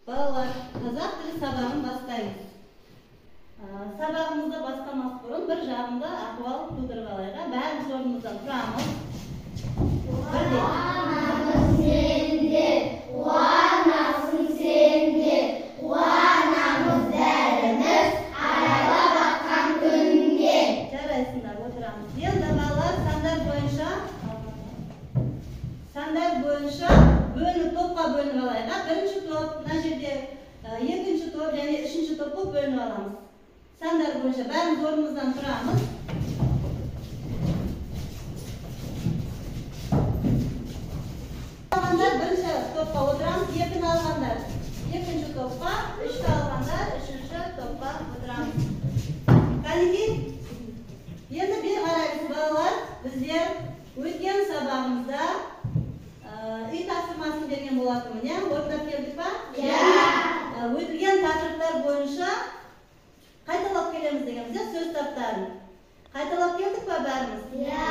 Балалар, қазақ тілі сабағын бастаймыз. Сабағымызды бастамас бұрын бір жағымды ахуал тудырып алайық. Бәріміз орнымыздан тұрамыз. Қуанамыз сендер, қуанасың сендер, қуанамыз бәріміз арайлап атқан күнге. Жарайсыңдар, отырамыз. Енді балалар, сандар бойынша бөлініп, топқа бөлініп алайық. Бірінші топ, мына жерде екінші топ және үшінші топ болып бөлініп аламыз. Сандар бойынша бәріміз орнымыздан тұрамыз. Алғандар бірінші топқа отырамыз, екіні алғандар екінші топқа, үшті алғандар үшінші топқа отырамыз. Кәнекей, енді бері қараймыз, балалар. Біздер өткен сабағымызда үй тапсырмасын берген болатынмын, иә? Орындап келдік па? Иә. Өтілген тақырыптар бойынша қайталап келеміз дегенбіз, иә, сөз таптарын. Қайталап келдік па бәріміз? Иә.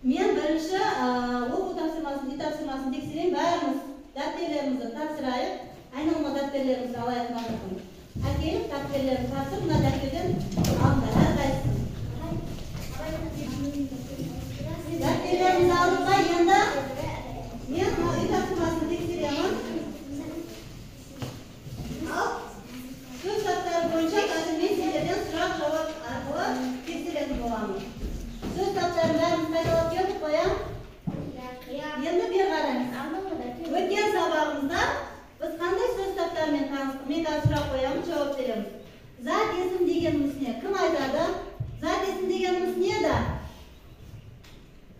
Мен бірінші оқу тапсырмасын, үй тапсырмасын тексерейін, бәріміз дәптерлерімізді тапсырайық. Айналма дәптерлерімізді алайық мына жақтан. Әкеліп дәптерлерін тапсырып, мына дәптерден алыңдар әрқайсысын. Дәптерлерімізді алдық па? Енді мен мына үй тапсырмасын тексеремін. Ал сөз таптары бойынша қазір мен сендерден сұрақ жауап арқылы тексеретін боламын. Сөз таптарын бәріміз қайталап келдік қой, иә? Енді бері қараймыз. Өткен сабағымызда біз қандай сөз таптарымен таныстық? Мен қазір сұрақ қоямын, жауап береміз. Зат есім дегеніміз не? Кім айтады? Зат есім дегеніміз не да?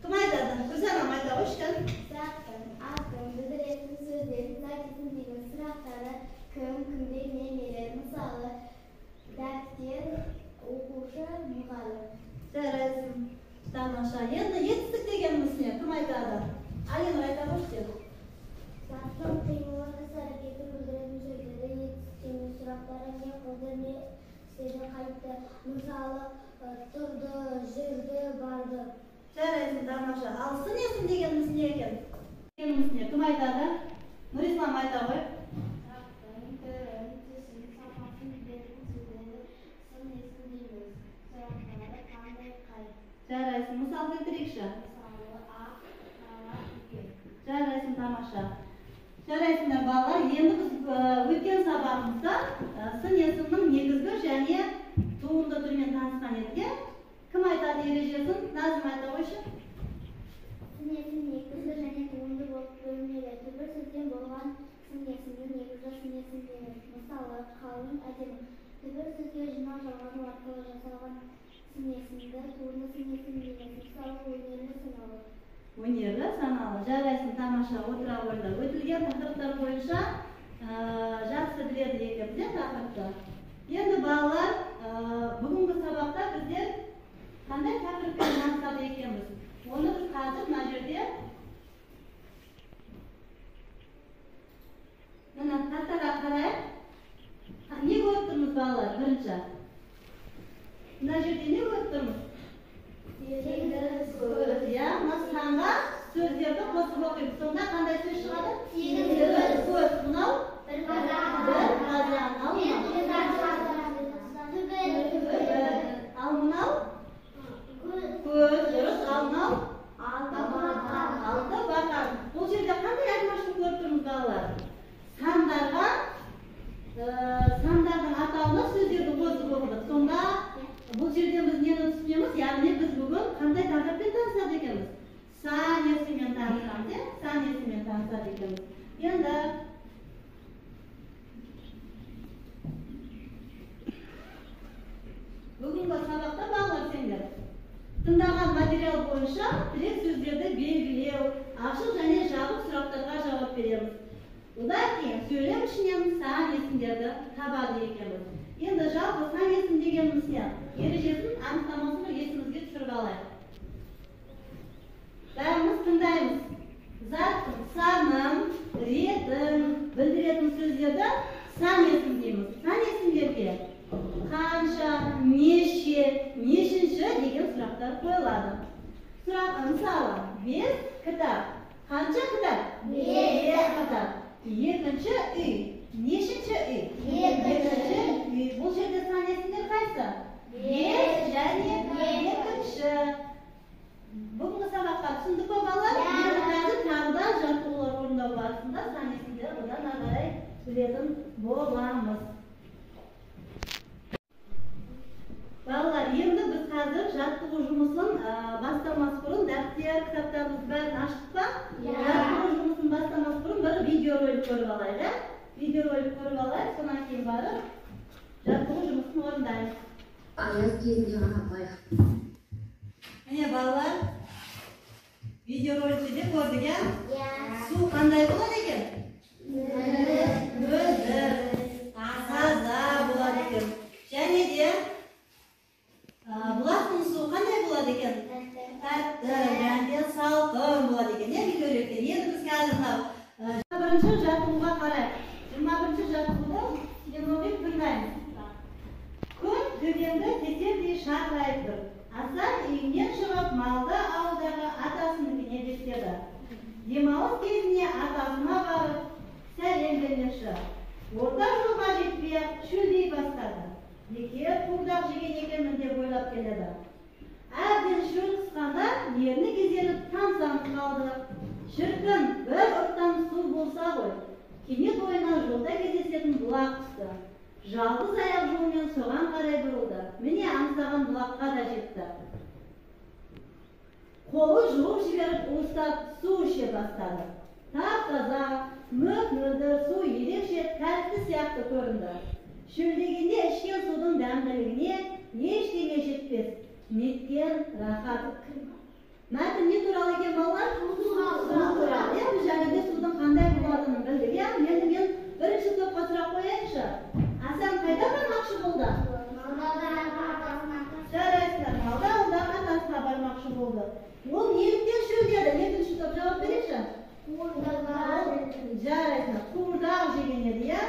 Кім айтады? Гүлсанам айта қойшы кән. Заттың атын білдіретін сөздер зат есім деген сұрақтары кім, кімдер, не, нелер. Мысалы, дәптер, оқушы, мұғалім. Жарайсың, тамаша. Енді етістік дегеніміз не? Кім айтады? Алинұр айта қойшы деді. Заттың қимылы, іс-әрекетін білдіретін сөздерді етістік дейміз. Сұрақтары не қылды, не істеді, қайтты. Мысалы, тұрды, жүрді, барды. Жарайсың, тамаша. Ал сын есім дегеніміз не екен? Дегеніміз не? Кім айтады? Нұрислам айта ғой. Заттың түрін, түсін, сапасын білдіретін сөздерді сын есім дейміз. Сұрақтары қандай, қай. Жарайсың, мысал келтірейікші. Мысалы, ақ, қара, үлкен. Жарайсың, тамаша. Жарайсыңдар, балалар. Енді біз өткен сабағымызда сын есімнің негізгі және туынды түрімен танысқан едік, иә? Кім айтады ережесін? Назым айта қойшы. Сын есім негізгі және туынды болып бөлінеді. Түбір сөзден болған сын есімнің негізгі сын есім дейміз. Мысалы, қалың, әдемі. Түбір сөзге жинақ жалғану арқылы жасалған сын есімді туынды сын есім дейміз. Мысалы, өнерлі, саналы. Өнерлі, саналы. Жарайсың, тамаша, отыра қойыңдар. Өтілген тақырыптар бойынша жақсы біледі екенбіз, иә, тақырыпты. Енді балалар, бүгінгі сабақта біздер қандай тақырыппен танысады екенбіз? Оны біз қазір мына жерде мына тақтаға қарайық. Не көріп тұрмыз, балалар? Бірінші. Мына жерде не көріп тұрмыз? Сегіз көз. Иә, мына санға сөздерді қосып оқимыз. Сонда қандай сөз шығады? Сегіз көз. Көз. Мынау? Бір қазан. Бір қазан. Ал мынау? Түбір. Түбір. Ал мынау? Көз. Көз. Дұрыс. Ал мынау? Алты бақан. Алты бақан. Бұл жерде қандай айырмашылық көріп тұрмыз, балалар? Сандарға, сандардың атауына сөздерді қосып оқыдық. Сонда бұл жерден біз нені түсінеміз? Яғни біз бүгін қандай тақырыппен танысады екенбіз? Сан есіммен танысамыз, иә? Сан есіммен танысады екенбіз. Енді бүгінгі сабақта, балалар, сендер тыңдаған материал бойынша тірек сөздерді белгілеу, ашық және жабық сұрақтарға жауап береміз. Одан кейін сөйлем ішінен сан есімдерді табады екенбіз. Енді жалпы сан есім дегеніміз не? Ережесін, анықтамасын есімізге түсіріп алайық. Бәріміз тыңдаймыз. Заттың санын, ретін білдіретін сөздерді сан есім дейміз. Сан есімдерге қанша, неше, нешінші деген сұрақтар қойылады. Сұрақ, мысалы, 5 кітап. Қанша кітап? 5 кітап. Екінші үй. білетін боламыз. Балалар, енді біз қазір жаттығу жұмысын бастамас бұрын дәптер, кітаптарымыз бәрін аштық па? Жаттығу жұмысын бастамас бұрын бір видеоролик көріп алайық, ә? Видеоролик көріп алайық, содан кейін барып жаттығу жұмысын орындаймыз. Аяз кезінде ғана байық. Міне балалар, видеороликті де көрдік, ә? Су қандай болады екен? Мөлдір, таза болады екен. Және де бұлақтың суы қандай болады екен? Тәтті, және салқын болады екен. Иә, видеороликте. Енді біз қазір мынау 21-ші жаттығуға қарайық. 21-ші жаттығуды сіздермен тыңдаймыз. Күн төменгі тетердей шақырайып тұр. Асан үйінен шығып, малды ауылдағы атасыныкіне беттеді. Демалыс кезінде атасына барып, сәлем бермекші. Орта жолға жетпей-ақ шөлдей бастады. Бекер қуырдақ жеген екенмін деп ойлап келеді. Әбден шөл қысқанда ерні кезеріп тамсанып қалды. Шіркін, бір ұрттам су болса ғой. Кенет ойына жолда кездесетін бұлақ түсті. Жалғыз аяқ жолмен соған қарай бұрылды. Міне аңсаған бұлаққа да жетті. Қолын жуып жіберіп, уыстап су іше бастады. Тап-таза, мөп-мөлдір су ерекше тәтті сияқты көрінді. Шөлдегенде ішкен судың дәмділігіне ештеңе жетпес. Неткен рахат. Мәтін не туралы екен, балалар? Су туралы. Иә, біз және де судың қандай болатынын білдік. Иә, енді мен бірінші топқа сұрақ қояйыншы. Асан қайда бармақшы болды? Жарайсыздар, малды ауылдағы атасына бармақшы болды. Ол неліктен шөлдеді? Екінші топ жауап берейікші. Жарайсыздар, қуырдақ жеген еді, иә?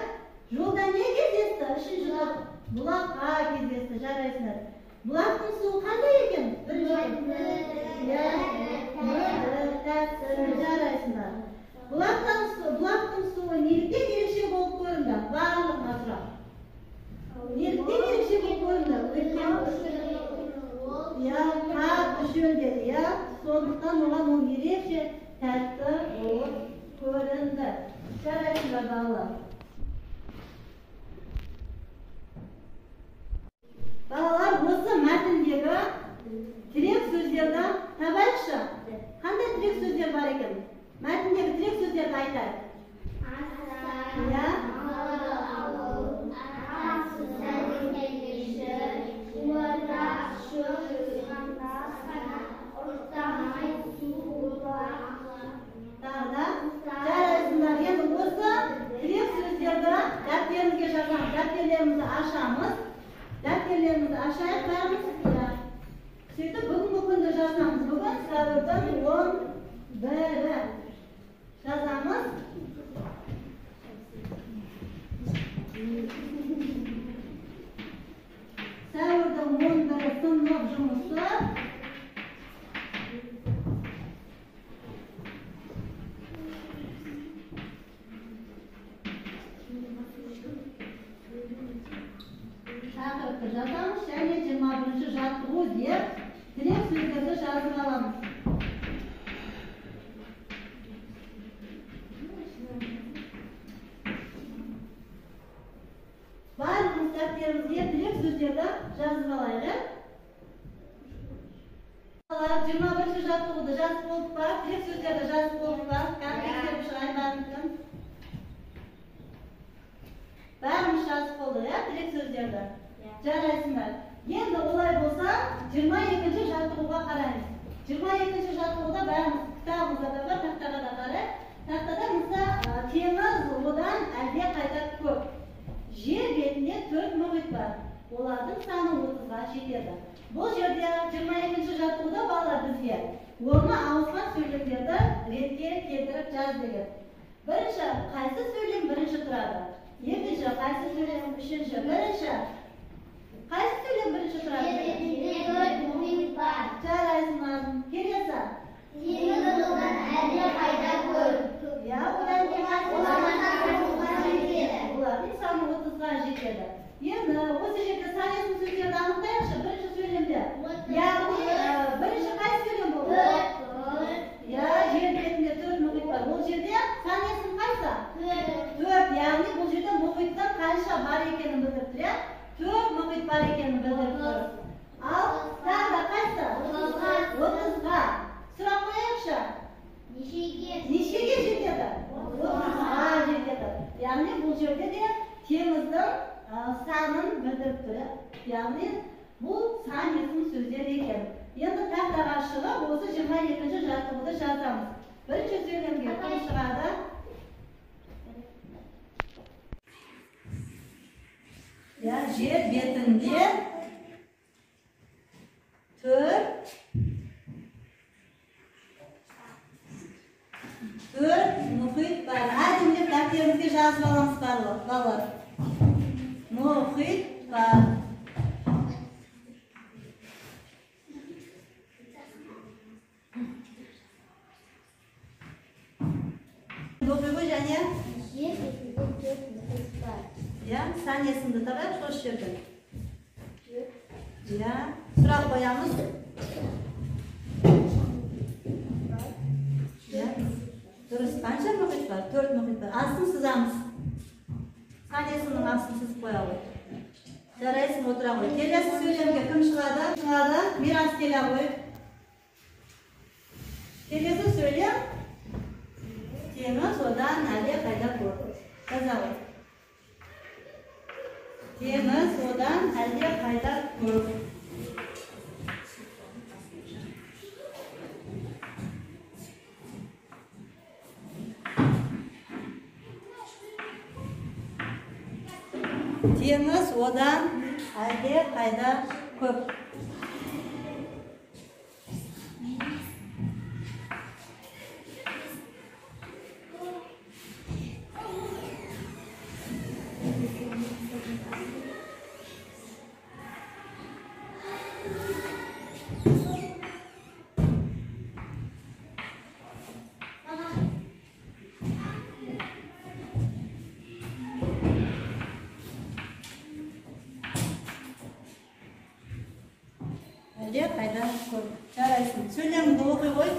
Жолда не кездесті? Үшінші топ бұлаққа кездесті. Жарайсыздар. Бұлақтың суы қандай екен? Бірінші. Иә, мөлдір, тәтті. Жарайсыздар. Бұлақтың суы неліктен ерекше болып көрінді? Барлығына сұрақ. Неліктен ерекше болып көрінді? Өйткені иә, қатты шөлдеді, иә. Сондықтан оған ол ерекше тәтті болып көрінді. Жарайсыздар, балалар. Балалар, осы мәтіндегі тірек сөздерді табайықшы. Қандай тірек сөздер бар екен? Мәтіндегі тірек сөздерді айтайық. Иә. Тағы да. Жарайсыңдар. Енді осы тірек сөздерді дәптерімізге жазамыз. Дәптерлерімізді ашамыз. Дәптерлерімізді ашайық бәріміз. Сөйтіп бүгінгі күнді жазамыз. Бүгін сәуірдің 11-і. Жазамыз. Сәуірдің 11-і сынып жұмысы. Тақырыпты жазамыз және 21-ші жаттығу деп тірек сөздерді жазып аламыз. Барлығымыз дәптерімізге тірек сөздерді жазып алайық. Балалар, 21-ші жаттығуды жазып болдық па? Тірек сөздерді жазып болдық па? Қазір тексеріп шығайын бәріміздің. Бәріміз жазып болдық, иә, тірек сөздерді. Жарайсыңдар. Енді олай болса, 22-ші жаттығуға қараймыз. 22-ші жаттығуда бәріміз кітабымызда да бар, тақтаға да қарайық. Тақтада мысалы теңіз одан әлдеқайда көп. Жер бетінде 4 мұхит бар. Олардың саны 30-ға жетеді. Бұл жерде 22-ші жаттығуда балалар бізге орны ауысқан сөйлемдерді ретке келтіріп жаз деген. Бірінші, қайсы сөйлем бірінші тұрады? Екінші, қайсы сөйлем үшінші? Бірінші, қайсы сөйлем бірінші тұрады? Жарайсыңдар. Келесі. Теңіз одан әлдеқайда көп. Иә, одан кейін олардың саны 30-ға жетеді. Енді осы жерде сан есім сөздерді анықтайықшы. Бірінші сөйлемде. Яғни бірінші қайсы сөйлем болды? Иә, жер бетінде 4 мұхит бар. Ол жерде сан есім қайсы? 4. Яғни бұл жерде бұл жерде де теңіздің санын білдіріп тұр. Яғни бұл сан есім сөздер екен. Енді тақтаға шығып, осы 22-ші жаттығуды жазамыз. Бірінші сөйлемге кім шығады? Иә, жер бетінде төрт мұхит бар. Әдемілеп дәптерімізге жазып аламыз балалар. Мұхит бар. Оқи ғой және? Жер бетінде 4 мұхит бар. Иә, сан есімді табайық осы жерден. Иә, сұрақ қоямыз. Иә, дұрыс. Қанша мұхит бар? 4 мұхит бар. Астын сызамыз. Сан есімнің астын сызып қоя ғой. Жарайсың, отыра ғой. Келесі сөйлемге кім шығады? Шығады. Мирас келе ғой. Келесі сөйлем теңіз одан әлде қайда көп. Жаза ғой. Теңіз одан әлде қайда көп. Теңіз одан әлде қайда көп. Әлде қайда көп. Жарайсың. Сөйлеміңді оқи ғой.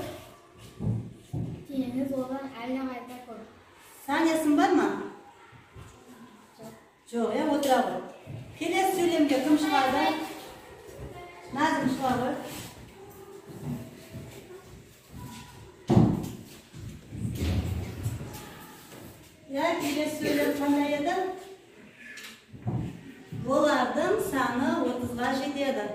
Теңіз одан әлде қайда көп. Сан есім бар ма? Жоқ. Жоқ, иә, отыра ғой. Келесі сөйлемге кім шығады? Назым шыға ғой. Иә, келесі сөйлем қандай еді? Олардың саны 30-ға жетеді.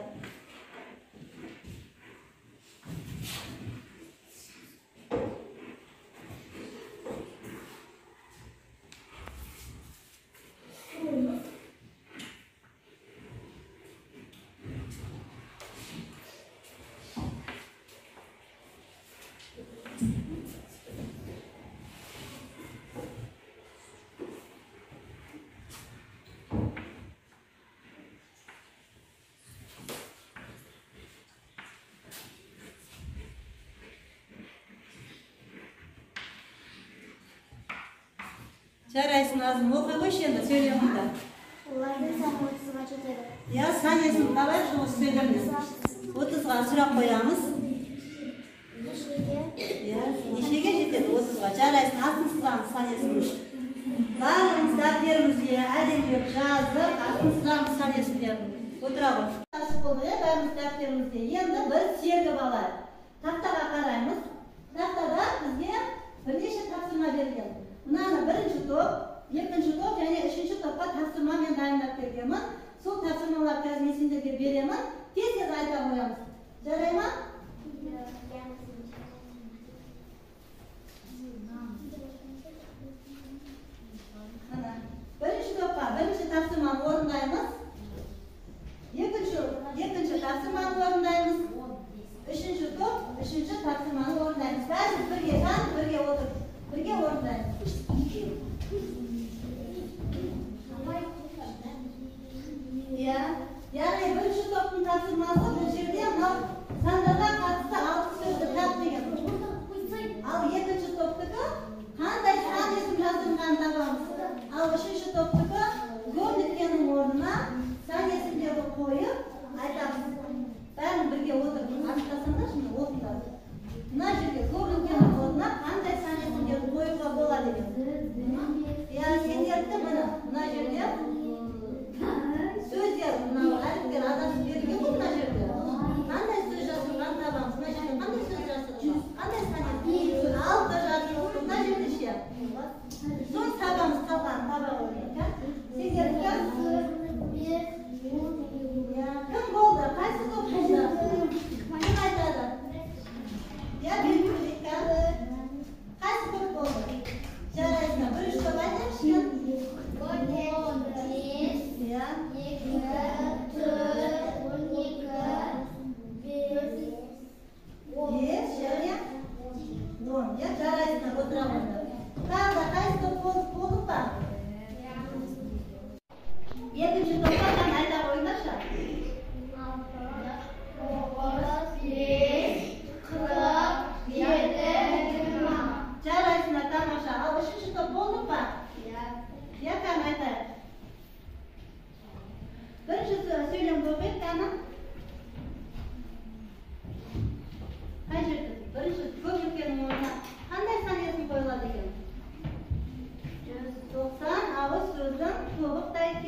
Жарайсың, Назым. Оқи қойшы енді сөйлеміңді. Олардың саны 30-ға жетеді. Иә, сан есімді табайықшы осы сөйлемнен. 30-ға сұрақ қоямыз. Нешеге? Иә, нешеге жетеді 30-ға? Жарайсың, астын сызамыз сан есімін. Барлығымыз дәптерімізге әдемілеп жазып, астын сызамыз сан есімдерін. Отыра ғой. Жазып болды, иә, бәріміз дәптерімізге. Енді біз сергіп алайық. Тақтаға қараймыз. Тақтада бізге бірнеше тапсырма берілген. Мынаны бірінші топ, екінші топ және үшінші топқа тапсырма мен дайындап бергенмін. Сол тапсырмаларды қазір мен сендерге беремін. Тез-тез айта қоямыз. Жарай ма? Мына бірінші топқа бірінші тапсырманы орындаймыз. Екінші тапсырманы орындаймыз. Үшінші топ, үшінші тапсырманы орындаймыз. Бәріміз бірге танып, бірге отырып, бірге орындаймыз. Иә, яғни бірінші топтың тапсырмасы бұл жерде мынау сандарға қатысты 6 сөзді тап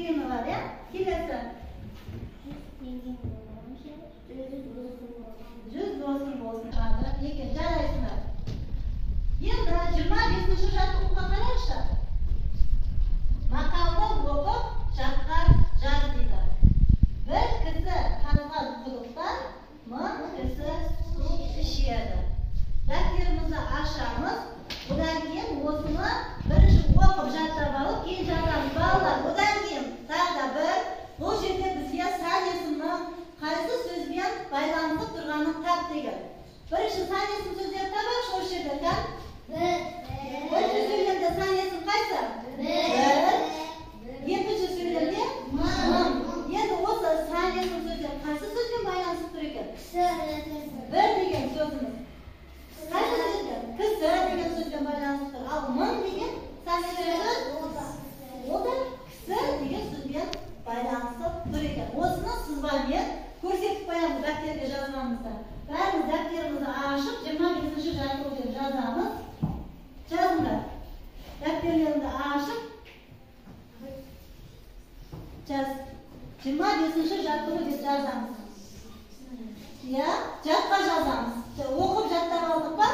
Тиыны бар, иә? Келесі. 100 теңгең болғанша, 100 досың болған. 100 досың болсын. Екен, жарайсыңдар. Енді 25-ші жаттығуға қарайықшы. Мақалды оқып, жатқа жаз дейді. Бір кісі қазған құдықтан 1000 кісі су ішеді. Дәптерімізді ашамыз. Одан кейін осыны бірінші оқып, жаттап алып, кейін жазамыз, балалар. Одан кейін тағы да бір бұл жерде бізге сан есімнің қайсы сөзбен байланысып тұрғанын тап деген. Бірінші сан есім сөздерді табайықшы осы жерде, кән. Бірінші сөйлемде сан есім қайсы? Бір. Екінші сөйлемде мың. Енді осы сан есім сөздер қайсы сөзбен байланысып тұр екен? Бір деген сөзіміз қайсы сөзбен? Кісі деген сөзбен байланысып тұр. Ал мың деген сан есім сөз, ол да кісі деген сөзбен байланысып тұр екен. Осыны сызбамен көрсетіп қоямыз дәптерге жазғанымызда. Бәріміз дәптерімізді ашып, 25-ші жаттығу деп жазамыз. Жазыңдар. Дәптерлеріңді ашып жаз. 25-ші жаттығу деп жазамыз, иә, жатқа жазамыз. Оқып, жаттап алдық па?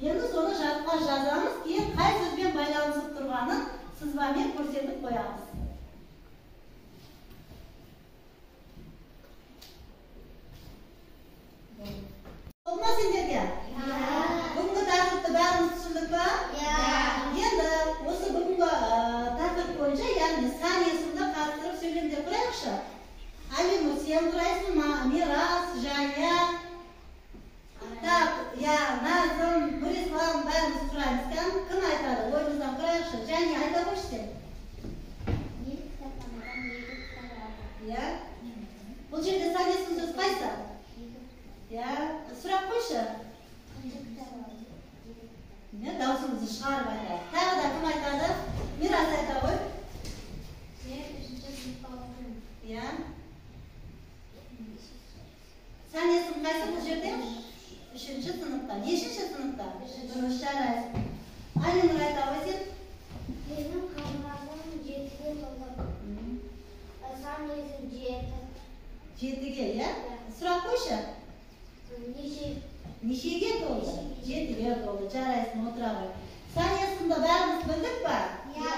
Енді соны жатқа жазамыз. Кейін қай сөзбен байланысып тұрғанын сызбамен көрсетіп қоямыз. Болды ма сендерге? Бүгінгі тақырыпты бәріміз түсіндік па? Енді осы бүгінгі тақырып бойынша, яғни сан есімді қатыстырып сөйлемдер құрайықшы. Алинұр, сен құрайсың, Мирас, Жания, так, иә, Назым, Нұрислам, бәріміз құраймыз. Кім кім айтады? Ойымыздан құрайықшы. Жания, айта қойшы сен. Мен кітапханадан екі кітап алдым. Иә, бұл жерде сан есім сөз қайсы? Иә, сұрақ қойшы. Қанша кітап алдың? Екі кітап. Не, даусыңызды шығарып айтайық. Тағы да кім айтады? Мирас, айта ғой. Мен үшінші сыныпта оқимын. Иә, сан есім қайсы бұл жерде? Үшінші сыныпта. Нешінші сыныпта? Дұрыс, жарайсың. Алинұр, айта ғой сен. Менің қабырғам жетіге толды. Сан есім жеті. Жетіге, иә? Сұрақ қойшы. Неше? Нешеге толды? Жетіге толды. Жарайсың, отыра ғой. Сан есімді бәріміз білдік па? Иә.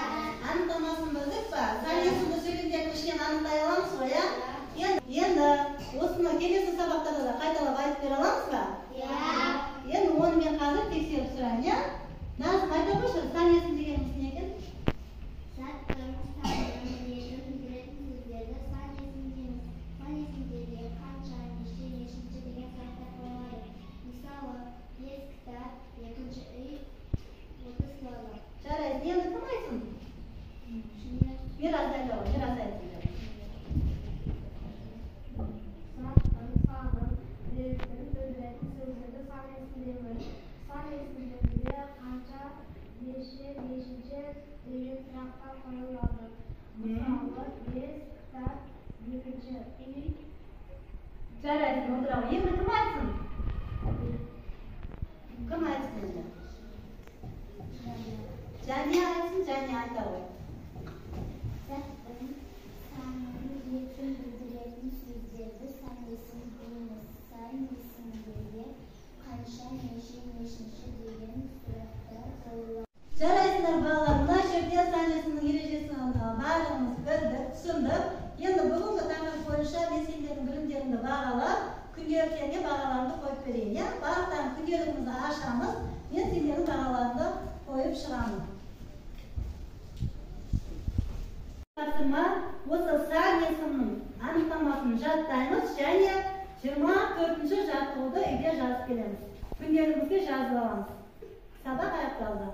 Анықтамасын білдік па? Сан есімді сөйлемдердің ішінен анықтай аламыз ғой, иә? Енді осыны келесі сабақтарда да қайталап айтып бере аламыз ба? Иә. Енді оны мен қазір тексеріп сұрайын, иә? Назым, айта қойшы, сан есім дегеніміз не екен? Заттың, санның ретін білдіретін сөздерді сан есім дейміз. Сан есімдерге қанша, неше, нешінші деген сұрақтар қойылады. Мысалы, бес кітап, екінші үй, 30 килограмм. Жарайсың. Енді кім айтсын? Мирас айта ғой, Мирас айтсын. Заттың, санның ретін білдіретін сөздерді сан есім дейміз. Сан есімдерге қанша, неше, нешінші деген сұрақтар қойылады. Мысалы, бес кітап, екінші үй. Жарайсың, отыра ғой. Енді кім айтсын? Кім айтсын енді? Жәния айтсын, Жәния айта ғой. Заттың, санның ретін білдіретін сөздерді сан есім дейміз. Сан есімдерге қанша, неше, нешінші деген сұрақтар қойылады. Жарайсыңдар, балалар. Мына жерде сан есімнің ережесін барлығымыз білдік, түсіндік. Енді бүгінгі тақырып бойынша мен сендердің білімдеріңді бағалап, күнделіктеріңе бағаларыңды қойып берейін, иә? Барлықтарың күнделігімізді ашамыз, мен сендердің бағаларыңды қойып шығамын. Тапсырма: осы сан есімнің анықтамасын жаттаймыз және 24-ші жаттығуды үйде жазып келеміз. Күнделігімізге жазып аламыз. Сабақ аяқталды.